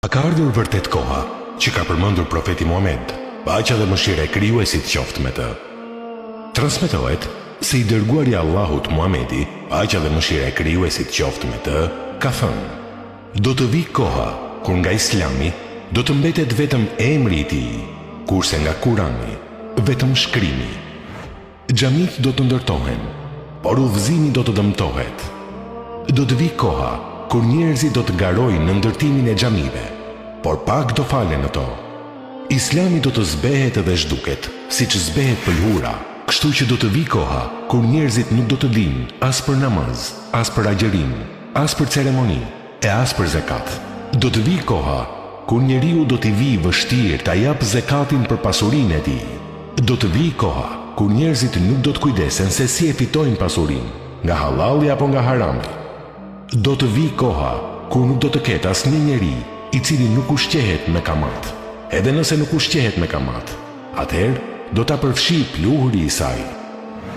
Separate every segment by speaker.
Speaker 1: A ka ardhur vërtet koha që ka përmendur profeti Muhamed, paqja dhe mëshira e Krijuesit qoftë me të? Transmetohet se i dërguari i Allahut Muhamedi, paqja dhe mëshira e Krijuesit qoftë me të, ka thënë, Do të vijë koha kur nga Islami do të mbetet vetëm emri i tij, kurse nga Kurani vetëm shkrimi. Xhamitë do të ndërtohen, por udhëzimi do të dëmtohet. Do të vijë koha kur njerëzit do të garojnë në ndërtimin e xhamive, por pak do falen në to. Islami do të zbehet dhe zhduket, siç zbehet pëlhura, kështu që do të vijë koha kur njerëzit nuk do të dinë as për namaz, as për agjërim, as për ceremoni e as për zekat. Do të vijë koha kur njeriu do t'i vijë vështirë ta japë zekatin për pasurinë e tij. Do të vijë koha kur njerëzit nuk do të kujdesen se si e fitojnë pasurinë, nga hallalli apo nga harami. Do të vijë koha kur nuk do të ketë asnjë njeri i cili nuk ushqehet me kamatë. Edhe nëse nuk ushqehet me kamatë, atëherë do ta përfshijë pluhuri i saj.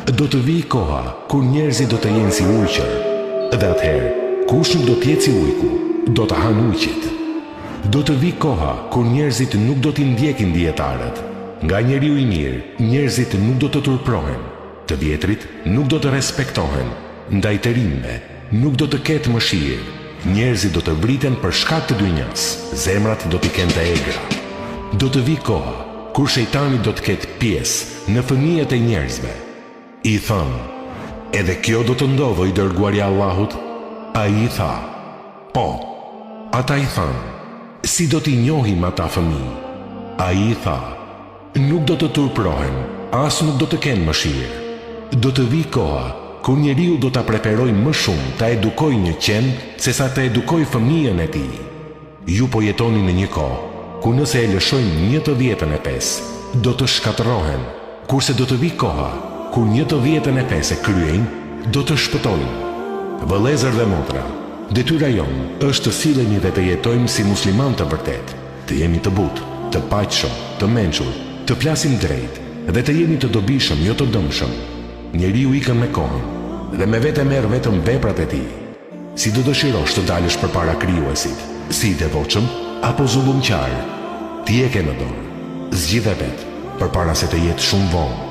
Speaker 1: Do të vijë koha kur njerëzit do të jenë si ujqër, dhe atëherë kush nuk do të jetë si ujku, do ta hanë ujqit. Do të vijë koha kur njerëzit nuk do t'i ndjekin dijetarët. Nga njeriu i mirë, njerëzit nuk do të turprohen, të vjetrit nuk do të respektohen, ndaj të rinjve nuk do të ketë mëshirë, njerëzit do të vriten për shkak të dynjasë, zemrat do t'i kenë të egra. Do të vijë koha kur shejtani do të ketë pjesë në fëmijët e njerëzve. I thanë, Edhe kjo do të ndodhë o i Dërguari i Allahut? Ai i tha, Po. Ata i thanë, Si do t'i njohim ata fëmijë? Ai i tha, Nuk do të turprohen, as nuk do të kenë mëshirë. Do të vijë koha, kur njeriu do ta preferojë më shumë ta edukojë një qen sesa të edukojë fëmijën e tij. Ju po jetoni në një kohë, ku nëse e lëshojnë një të dhjetën e fesë, do të shkatërrohen, kurse do të vijë koha, kur një të dhjetën e fesë e kryejnë, do të shpëtojnë. Vëllezër dhe motra, detyra jonë është të sillemi dhe të jetojmë si muslimanë të vërtetë, të jemi të butë, të paqshëm, të mençur, të flasim drejt dhe të jemi të dobishëm jo të dëmshëm. Njeriu ikën me kohën dhe me vete merr vetëm veprat e tij. Si do dëshirosh të dalësh përpara Krijuesit, si i devotshëm apo zullumqar? Ti e ke në dorë. Zgjidhe vetë, përpara se të jetë shumë vonë.